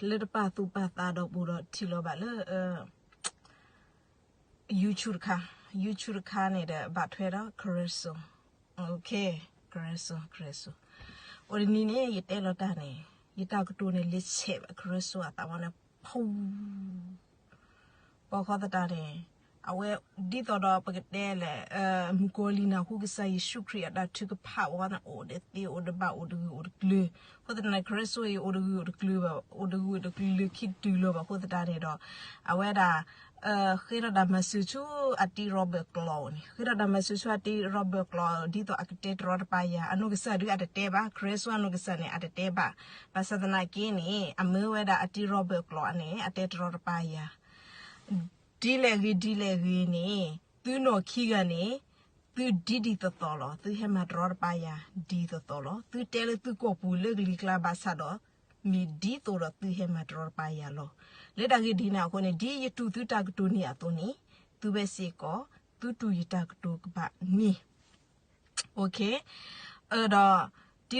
လၢတပာ်သူၣ်ပာ်သးဒီးပူၤဒီးထံၣ်လီၤဘၣ်လၢ YouTube တခါ, YouTube တခါန့ၣ်ဒီးဘၣ်ထွဲဒီး Careso, အိၣ်တနံၤန့ၣ် ယတဲလီၤတၢ်န့ၣ် ယတၢ်ကတိၤန့ၣ် လ့ဆဲးဘၣ် Careso အသးဝါန့ၣ် ဖူ ဘီဃီသတးန့ၣ် အဝဲဒ်သိးဒီးပကတဲလဲၣ် မုၣ်ကီၤလံၤနၢ်ဟူကစၢ်ယ့ၣ်ၡူးခရံာ်အတၢ်ထုကဖၣ်ဝဲန့ၣ် အိၣ်ဒီးသ့အိၣ်ဒီးဘၣ်အိၣ်တဂုာ်အိၣ်တကျၢၤ, အဃိသတးန့ၣ် Careso အံၤအိၣ်တဂုာ်အိၣ်တကျၢၤဘၣ် အိၣ်တဂုာ်အိၣ်တကျၢၤခံတုၤလီၤဘၣ်အဃိသတးန့ၣ်ဒီး အဝဲဒၣ် ဃ့ထီၣ်တၢ်မၤစၢၤဆူအတံ Robert ကျိာ်န့ၣ် ဃ့ထီၣ်တၢ်မၤစၢၤဆူအတံ Robert ကျိာ် ဒ်သိးအကတဲတရီတပါယၤ အနီၢ်ကစၢ်ဒုးအတတဲဘၣ် Careso အနီၢ်ကစၢ်န့ၣ် အတတဲဘၣ်, ဘၣ်ဆၣ်သနာ်က့န့ၣ် အမၢဝဲဒၣ်အတံ Robert ကျိာ်န့ၣ် အတဲတရီတပါယၤ ဒ်လဲၣ်ဂ့ၤဒ်လဲၣ်ဂ့ၤန့ၣ် သုနီၢ်ခံဂၤန့ၣ် သုဒ်ဒ်သိးသိးလီၤ သုဟဲမၤတရီတပါယၤ ဒ်သိးသိးလီၤ သုတဲလၢသုကီၢ်ပူၤလၢကလံၤကျါဘၣ်ဆၣ်ဒီး မ့ၢ်ဒ်သိးဒီးသုဟဲမၤတရီတပါယၤလီၤ. လၢတၢ်ဂ့ၢ်ဒ်န့ၣ်အဃိန့ၣ် ဒ်ယတူၢ်သုတၢ်ကတိၤန့ၣ်အသိးန့ၣ် သုဝဲစ့ၢ်ကီး သုတူၢ်ယတၢ်ကတိၤကဘၣ်န့ၣ် ဒီး တံ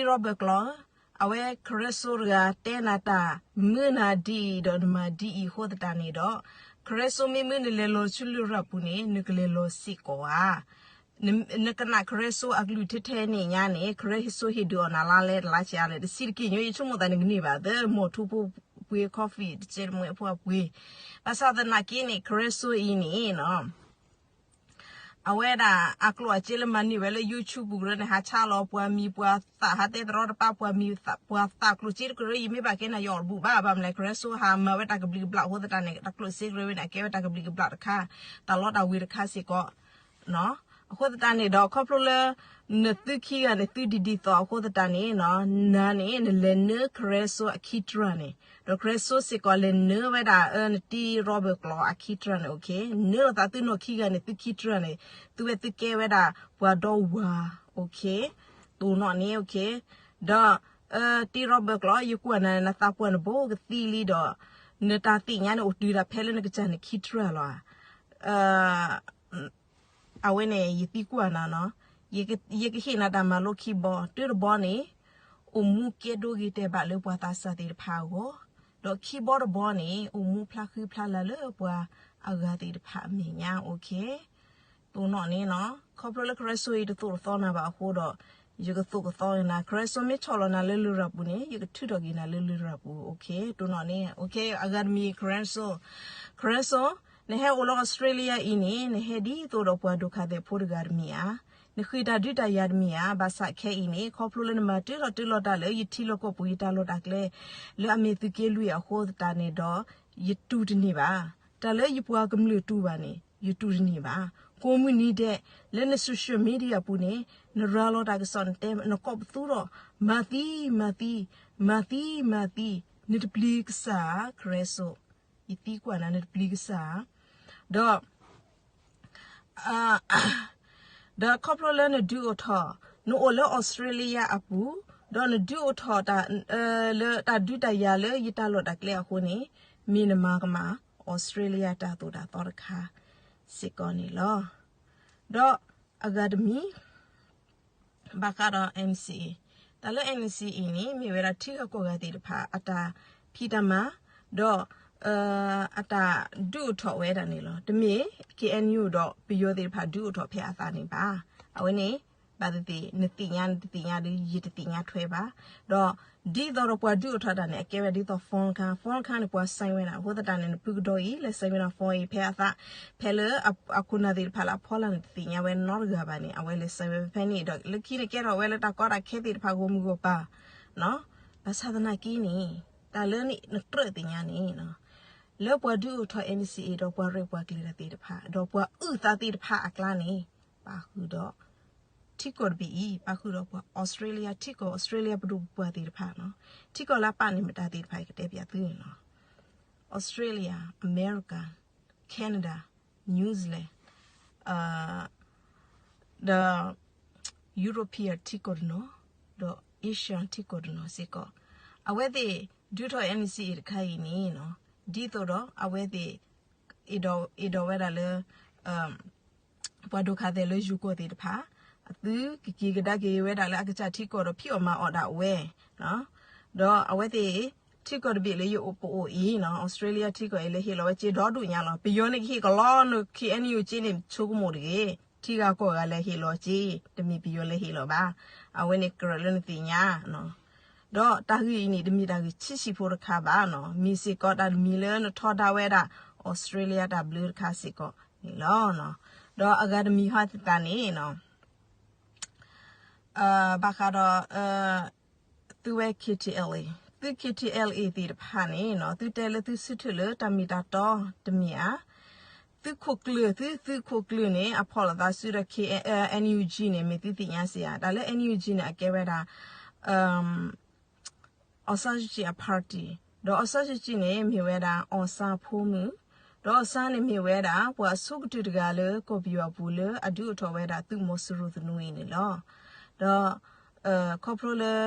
Robert ကျိာ် အဝဲ Careso တဂၤတဲနၤတၢ် မၢနၤဒ်အံၤဒီးနမၤဒ်အံၤအဃိသတးန့ၣ်ဒီး Careso မ့မ့ၢ်နလဲၤလီၤဆူလရာ်ပူၤန့ၣ် နကလဲၤလီၤစ့ၢ်ကီးဧါ နကနၣ် Careso အကလုၢ်ထဲထဲန့ၣ်ညါန့ၣ် Careso ဟ့ၣ်ဒုးအီၣ်နၤလါလဲတလါဆံးအါလဲၣ် တဆံးတက့ၢ်ညိ ယဆိကမိၣ်သးနကန့ၢ်ဘၣ် သၢမီၢ်ထူဖိပှ့ၤ coffee တစဲးတမှဲးဖိအပှ့ၤ ဘၣ်ဆၣ်သနာ်က့န့ၣ် Careso အံၤန့ၣ်နီၤ အဝဲဒၣ်အကျိၣ်အစ့လၢမၤန့ၢ်ဝဲလၢ YouTube ပူၤကရၢန့ၣ် ဟးဆါလီၤပှၤမံၤပှၤသၣ် ဟးတဲတရီတပါပှၤမံၤပှၤသၣ် ကျိၣ်စ့တကရၢ ယမ့ၢ်ဘၣ်ကဲနၤယအီၣ်တဘူၣ်ဘၣ် ဘၣ်မနုၤလဲၣ် Careso ဟးမၤဝဲတၢ်ကဘျံးကဘျၣ်အဃိသတးန့ၣ် တၢ်ကျိၣ်စ့ကရၢဝဲန့ၣ် အကဲဝဲတၢ်ကဘျံးကဘျၣ်တခါ တၢ်လီတၢ်ဝ့ၤတခါစ့ၢ်ကီး အဃိသတးန့ၣ်ဒီး ခီဖျိလၢ နသုခံဂၤန့ၣ် သုဒ်ဒ်သိးအဃိသတးန့ၣ်နီၤ နၤန့ၣ် နလဲၤနၢ Careso အခံတြၢ်န့ၣ် ဒီး Careso စ့ၢ်ကီးလဲၤနၢဝဲဒၣ် နတံ Robert ကျိာ်အခံတြၢ်န့ၣ် နၢလိာ်သးသုနီၢ်ခံဂၤန့ၣ် သုခံတြၢ်န့ၣ် သုဝဲသုကဲဝဲဒၣ်ပှၤဒီဝၤ တိၢ်နီၣ်န့ၣ် ဒီး တံ Robert ကျိာ် ယကွၢ်နၤ နသးပှၢ်နဘိကသံလံဒီး နတၢ်သ့ၣ်ညါန့ၣ် အိၣ်တုၤဒၣ်ဖဲလၢနကစၢ်န့ၣ်ခံတြၢ်လီၤ အဝဲန့ၣ် ယသံကွၢ်နၤနီၤ, ယကဟ့ၣ်နၤတၢ်မၤလိခံဘီ, တၢတဘီန့ၣ် အိၣ်မူကဲဒိဂ့ၤတဲာ်ဘၣ်လၢပှၤသးစၢ်သ့ၣ်တဖၣ်အဂီၢ်, ဒီးခံဘီတဘီန့ၣ် အိၣ်မူဖျါဃံဖျါလၤလၢပှၤအဂၤသ့ၣ်တဖၣ်အမဲာ်ညါ, တိၢ်နီၣ်န့ၣ်နီၤ, ခီဖျိလၢ Careso အံၤတသိၣ်တသီနၤဘၣ်အဃိဒီး ယကသိၣ်ကသီနၤ, Careso မ့ၢ်ဆီၣ်လီၤနၤလၢလရာ်ပူၤန့ၣ် ယကထုးထီၣ်က့ၤနၤလၢလရာ်ပူၤ, တိၢ်နီၣ်န့ၣ်, အဂၤတမံၤ Careso, Careso, နဟဲအိၣ်လၢ Australia အံၤန့ၣ် နဟဲဒ်သိးဒီးပှၤဒိၣ်ခါသဲးဖိတဂၤတမ့ၢ်ဧါ, နဃ့တၢ်ဒုးတၢ်ယၤတမ့ၢ်ဧါ, ဘၣ်ဆၣ်ခဲအံၤန့ၣ် ခီဖျိလၢနမၤတၢထီၣ်တၢလီၤတၢ်လၢယထံလီၢ်ကီၢ်ပူၤယတၢ်လီၢ်တၢ်ကျဲ လၢအမ့ၢ်သုးက့လွံၢ်အဃိသတးန့ၣ်ဒီး ယတူၢ်တန့ၢ်ဘၣ်, တၢ်လၢယပှၤကမျၢၢ်တူၢ်ဘၣ်န့ၣ် ယတူၢ်တန့ၢ်ဘၣ်, ကိးမုၢ်နံၤဒဲး လၢန social media ပူၤန့ၣ် နရၤလီၤတၢ်ကစီၣ် နတဲ နကိးပသူထီၣ် မၤသံ မၤသံ, မၤသံ မၤသံ, နတပျံၤကစၢ်ဧါ Careso, ယသံကွၢ်နၤ နတပျံၤကစၢ်ဧါ, ဒီး ဒီးခီဖျိလၢနဒုးအိၣ်ထီၣ်, နအိၣ်လၢ Australia အပူၤ, ဒီးနဒုးအိၣ်ထီၣ် လၢတၢ်ဒုးတၢ်ယၤလၢယတၢ်လီၢ်တၢ်ကျဲအဃိန့ၣ်, မ့ၢ်နမၤကမၣ် Australia တၢ်သိၣ်တၢ်သီတခါစ့ၢ်ကီးန့ၣ်လီၤ. ဒီးအဂၤတမံၤ ဘၣ်ဃးဒီး NCA, တၢ်လၢ NCA န့ၣ် မ့ၢ်ဝဲဒၣ်ထံဂၤကီၢ်ဂၤသ့ၣ်တဖၣ် အတၢ်ဖံးတၢ်မၤ, ဒီး အတၢ်ဒုးအိၣ်ထီၣ်ဝဲဒၣ်န့ၣ်လီၤ. တမ့ၢ် KNU ဒီးပယီၤသ့ၣ်တဖၣ်ဒုးအိၣ်ထီၣ်ဖဲအသးန့ၣ်ဘၣ်. အဝဲန့ၣ် ဘၣ်သ့ၣ်သ့ၣ် နသ့ၣ်ညါနတသ့ၣ်ညါဒီး ယတသ့ၣ်ညါထွဲဘၣ်. ဒီးဒ်သိးဒီးပှၤဒုးအိၣ်ထီၣ်တၢ်န့ၣ် အကဲဝဲဒ်သိး phone တခါ, phone တခါန့ၣ် ပှၤ sign ဝဲဒၣ် အဃိသတးန့ၣ် နဖုကဒီအံၤ လဲၤ sign ဝဲဒၣ် phone အံၤ ဖဲအသး, ဖဲလၢအခိၣ်နၢ်သ့ၣ်တဖၣ်လၢအဖီလာ်န့ၣ် တသ့ၣ်ညါဝဲနီတဂၤဘၣ်န့ၣ် အဝဲလဲၤ sign ဝဲဖဲန့ၣ်ဒီး လၢခံန့ၣ်ကဲထီၣ်ဝဲလၢတၢ်ကီတၢ်ခဲသ့ၣ်တဖၣ်ဂီၢ်မုၢ်ဂီၢ်ပၤ ဘၣ်ဆၣ်သနာ်က့န့ၣ် တၢ်လၢနကြၢးသ့ၣ်ညါန့ၣ် လၢပှၤဒုးအိၣ်ထီၣ် NCA ဒီးပှၤရဲၣ်ပှၤကျဲၤတၢ်သ့ၣ်တဖၣ် ဒီးပှၤအုၣ်သးသ့ၣ်တဖၣ်အကျါန့ၣ် ပာ်ဃုာ်ဒီး ထံကီၢ်တဘ့ၣ်အံၤ ပာ်ဃုာ်ဒီးပှၤ Australia ထံကီၢ် Australia ပဒိၣ်ပပှၢ်သ့ၣ်တဖၣ်နီၤ, ထံကီၢ်လၢအပာ်န့ၢ်မတၤသ့ၣ်တဖၣ် ယကတဲပျးသုနီၤ, Australia, America, Canada, New Zealand, ဒီး European ထံကီၢ်တနီၤ, ဒီး Asian ထံကီၢ်တနီၤစ့ၢ်ကီး, အဝဲသ့ၣ်ဒုးထီၣ် NCA တခါအံၤန့ၣ်နီၤ, ဒ်သိးဒီးအဝဲသ့ၣ် အ့ၣ်ဒိးဝဲဒၣ်လၢ ပှၤဒိၣ်ခါသဲးလၢယိၤကီၢ်သ့ၣ်တဖၣ် အသုကက့ၤကဒါက့ၤဝဲဒၣ်လၢအကစၢ်ထံကီၢ်ဒီးဖံးအီၣ်မၤအီၣ်ဒၣ်ဝဲ, ဒီးအဝဲသ့ၣ် ထံကီၢ်တဘ့ၣ်လၢယအိၣ်ပအိၣ်အံၤနီၤ Australia ထံကီၢ်အံၤလၢဟ့ၣ်လီၤဝဲစ့ဒီဒူၣ်ညါလီၤ. ပယီၤန့ၣ်ကဟ့ၣ်ကလီန KNU စ့န့ၣ် ဆိကမိၣ်တဂ့ၤ. ထံဂၤကီၢ်ဂၤလၢဟ့ၣ်လီၤစ့, တမ့ၢ်ပယီၤလၢဟ့ၣ်လီၤဘၣ်. အဝဲန့ၣ်ကြၢးလၢနသ့ၣ်ညါ ဒီးတၢ်ဂ့ၢ်အံၤန့ၣ် တမ့ၢ်တၢ်ဂ့ၢ်ဆံးဆံးဖိတခါဘၣ်နီၤ, မ့ၢ်စ့ၢ်ကီးတၢ်တမံၤလၢနထီဒါဝဲဒၣ် Australia တၢ်ဘျၢတခါစ့ၢ်ကီးန့ၣ်လီၤ. ဒီးအဂၤတမံၤဟီသတးန့ၣ်နီၤ ဘၣ်ဃးဒီး သုဝဲ KTLA, သု KTLA သ့ၣ်တဖၣ်န့ၣ်နီၤ သုတဲလၢသုစုထၢၣ်လၢတၢ်မ့ၢ်တၢ်တီတမ့ၢ်ဧါ. သုခိၣ်ကျၢၢ် သု သုခိၣ်ကျၢၢ်န့ၣ် အဖီၣ်လိာ်သးစုဒီး K- NUG န့ၣ် မ့ၢ်သုသ့ၣ်ညါစ့ၢ်ဧါ. တၢ်လၢ NUG န့ၣ် အကဲဝဲဒၣ် အောင်ဆန်းစုကြည် အ party, ဒီး အောင်ဆန်းစုကြည် န့ၣ် မ့ၢ်ဝဲဒၣ် အီၣ်စၢ်ဖိမုၣ်, ဒီး အောင်ဆန်း န့ၣ် မ့ၢ်ဝဲဒၣ် ပှၤအဆိကတၢၢ်တဂၤလၢကီၢ်ပယီၤအပူၤလၢအဒုးအိၣ်ထီၣ်ဝဲဒၣ်သုးမီၤစိရိၤသနူအံၤန့ၣ်လီၤ. ဒီး ခီဖျိလၢ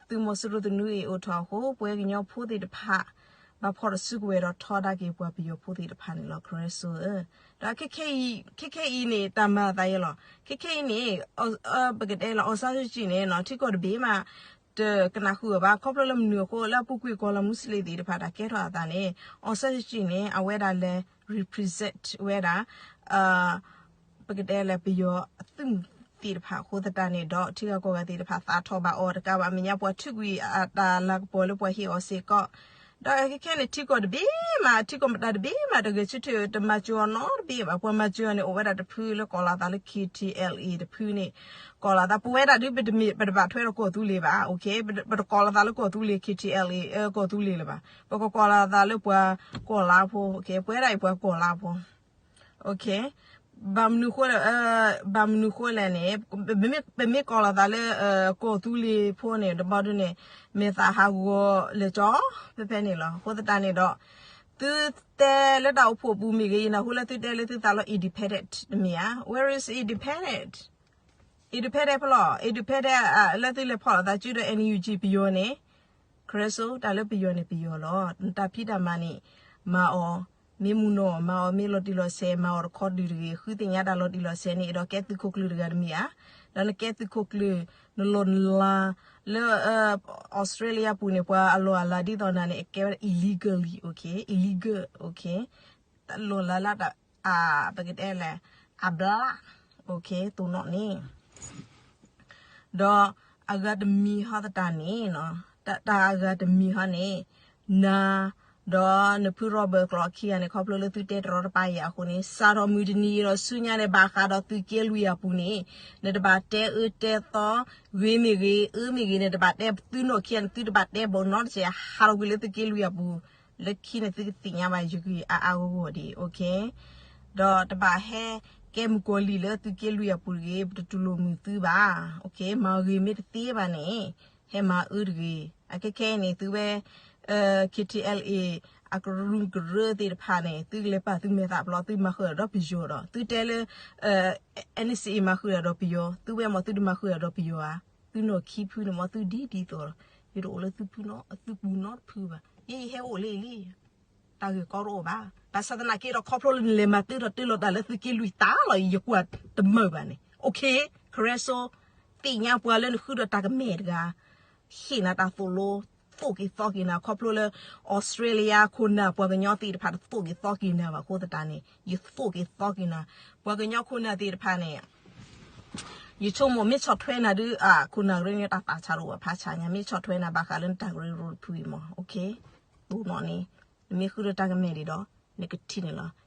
သုးမီၤစိရိၤသနူအံၤအိၣ်ထီၣ်အဃိ ပဝဲကညီဖိသ့ၣ်တဖၣ် ဘၣ်ဖီၣ်တစုကဝဲၤဒီးထီဒါက့ၤပှၤပယီၤဖိသ့ၣ်တဖၣ်န့ၣ်လီၤ Karen စိဧၢ. ဒီးခဲခဲအံၤန့ၣ် တၢ်မၤအသးယဲလီၤ. ခဲခဲအံၤန့ၣ် ပကတဲလၢ အောင်ဆန်းစုကြည် န့ၣ်နီၤ ထံကီၢ်တဘ့ၣ်မး တကနၣ်ဃုာ်အီၤဘၣ်. ခီဖျိလၢမနုၤအဃိ လၢအပူၤကွံာ်ကီၢ်လၢ Muslim သ့ၣ်တဖၣ်တၢ်ကဲထီၣ်အသးန့ၣ် အောင်ဆန်းစုကြည် န့ၣ် အဝဲဒၣ်လဲၤ represent ဝဲဒၣ် ပကတဲလၢပယီၤအသုးမုၢ်သ့ၣ်တဖၣ်အဃိသတးန့ၣ်ဒီး ထံဂၤကီၢ်ဂၤသ့ၣ်တဖၣ်သးထီၣ်ဘၣ်အီၤတကးဘၣ် အမဲာ်ညါပှၤထုးကွံာ်အတၢ်လၤကပီၤလၢပှၤဟ့ၣ်အီၤစ့ၢ်ကီး ဒီးခဲခဲန့ၣ် ထံကီၢ်တဘ့ၣ်မး ထံကီၢ်မတၤတဘ့ၣ်မး တဂဲၤဆၢထၢၣ် တမၤစၢၤအီၤနီတဘ့ၣ်ဘၣ်. ပှၤမၤစၢၤအီၤန့ၣ် အိၣ်ဝဲဒၣ်တဖုလၢကိးလီၤသးလၢ K T L A တဖုန့ၣ် ကိးလီၤသး ပဝဲဒၣ်ဒုး ပတမ့ၢ် ပတဘၣ်ထွဲဒီးကီၢ်သူလ့ၤဘၣ်, ပတကိးလီၤသးလၢကီၢ်သူလ့ၤ K T L A ကီၢ်သူလ့ၤလၢၤဘၣ်. ပကကိးလီၤသးလၢပှၤကီၢ်လါဖိ, ပဝဲဒၣ်အံၤပှၤကီၢ်လါဖိ ဘၣ်မနုၤဃိလဲၣ်, ဘၣ်မနုၤဃိလဲၣ်န့ၣ် ပမ့ၢ်ကိးလီၤသးလၢ ကီၢ်သူလ့ၤဖိန့ၣ် တဘျီဒုန့ၣ် မဲာ်သၣ်ဟးဂီၤလၢာ်ကၠီ ဖဲဖဲန့ၣ်လီၤ. အဃိသတးန့ၣ်ဒီး သုတဲလၢတၢ်အိၣ်ဖှိၣ်ပူၤမ့ၢ်ဂ့ၤ ယနၢ်ဟူလၢသုတဲလၢသုသးလီ independent တမ့ၢ်ဧါ. Where is independent? Independent ဖဲလဲၣ်, independent လၢသုလဲၤဖီၣ်လိာ်သးစုဒီး N U G ပယီၤန့ၣ် ခရၢစိ တၢ်လၢပယီၤန့ၣ်ပယီၤလီၤ. နတၢ်ဖံးတၢ်မၤန့ၣ် မၤအီၤ, မ့ၢ်မုၢ်နီၢ်မၤအီၤ, မ့ၢ်လီၤတံၢ်လီၤဆဲး မၤအီၤတခီဒုးတဂ့ၤ. ဃုသ့ၣ်ညါတၢ်လီၤတံၢ်လီၤဆဲးန့ၣ် အဲၣ်ဒိးကဲသုးခိၣ်ကျၢၢ်တဂၤတမ့ၢ်ဧါ. ဒီးနကဲသုးခိၣ်ကျၢၢ် နလီၢ်နလၤ လၢ Australia ပူၤန့ၣ် ပှၤအလီၢ်အလၤဒ်သိးနၤန့ၣ် အကဲဝဲ illegally, okay, illegal, okay, တၢ်လီၢ်လၤလၢတၢ် ပကတဲလဲၣ် အဘျါ okay, တိၢ်နီၣ်န့ၣ် ဒီးအဂၤတမံၤဟီသတးန့ၣ်, တၢ်အဂၤတမံၤဟီန့ၣ်, နၤ ဒီးနဖု Robert ကျိာ်ခံဂၤန့ၣ် ခီဖျိလၢသုတဲတရီတပါယၤအဃိန့ၣ် စးထီၣ်မုၢ်တနံၤဒီးဆူညါန့ၣ် ဘၣ်ဃးဒီးသုးက့လွံၢ်အပူၤန့ၣ် နတဘၣ်တဲအၢတဲသီ, ဂ့ၤမ့ၢ်ဂ့ၤ အၢမ့ၢ်ဂ့ၤ နတဘၣ်တဲသုနီၢ်ခံဂၤန့ၣ် သုတဘၣ်တဲဘၣ်နီတစဲး ဟးထီၣ်ကွံာ်လၢသုးက့လွံၢ်အပူၤ, လၢခံန့ၣ်သုကသ့ၣ်ညါဘၣ်ယဂ့ၢ်အါအါဂီၢ်ဂီၢ်ဒံး, okay. ဒီးတဘၣ်ဟဲကဲမုၣ်ကီၤလံၢ်လၢသုးက့လွံၢ်အပူၤတဂ့ၤ, ပတတူၢ်လိာ်မုာ်သုဘၣ်, okay. မၤဂ့ၤမ့ၢ်တသ့ဘၣ်န့ၣ် ဟဲမၤအၢတဂ့ၤ. အခဲခဲအံၤန့ၣ် သုဝဲ K T L A အကရူၢ်ကရၢသ့ၣ်တဖၣ်န့ၣ် သုကလဲၤပာ်သုမဲာ်သးပျီ သုမၤဃုာ်ဒီးပယီၤဒီး သုတဲလၢ N C A မၤဃုာ်ဒီးပယီၤ, သုဝဲမ့ၢ်သုတမၤဃုာ်ဒီးပယီၤဧါ. သုနီၢ်ခံဖုန့ၣ်မ့ၢ်သုဒ်ဒ်သိးလီၤ. ယတအိၣ်လၢသုပူၤနီတဖုဘၣ်. ယဲယဟဲအိၣ်လံလံ တၢ်ဂ့ၢ်ကီတအိၣ်ဘၣ်. ဘၣ်ဆၣ်သနာ်က့ဒီး ခီဖျိလၢနလဲၤမၤတၢထီၣ်တၢလီၤတၢ်လၢသုးက့လွံၢ်တၢ်လီၤအံၤ ယကွၢ်တမုာ်ဘၣ်န့ၣ်, okay. ခရၢစိ သ့ၣ်ညါပှၤလၢနဃုဒီးတၢ်ကမဲာ်တဂၤ ဟ့ၣ်နၤတၢ်သိၣ်လိ သိၣ်က့ၤသီက့ၤနၤ ခီဖျိလၢ Australia ခိၣ်နၢ်ပှၤကညီသ့ၣ်တဖၣ်တသိၣ်က့ၤသီက့ၤနၤဘၣ်အဃိသတးန့ၣ် ယသိၣ်က့ၤသီက့ၤနၤ. ပှၤကညီခိၣ်နၢ်သ့ၣ်တဖၣ်န့ၣ် ယဆိကမိၣ်မ့ၢ်ဆီၣ်ထွဲနၤဒုး ခိၣ်နၢ်ကရၢန့ၣ် တၢ်သးဆးတအိၣ်ဘၣ်ဖးဆးညါ မ့ၢ်ဆီၣ်ထွဲနၤဘၣ်ဃးလၢနတၢ်ကရၢကရိတဖုအံၤမ့ၢ် okay. တိၢ်နီၣ်န့ၣ် နမ့ၢ်ဃုဒီးတၢ်ကမဲာ်ဒံးဒီး နကထံၣ်န့ၣ်လီၤ.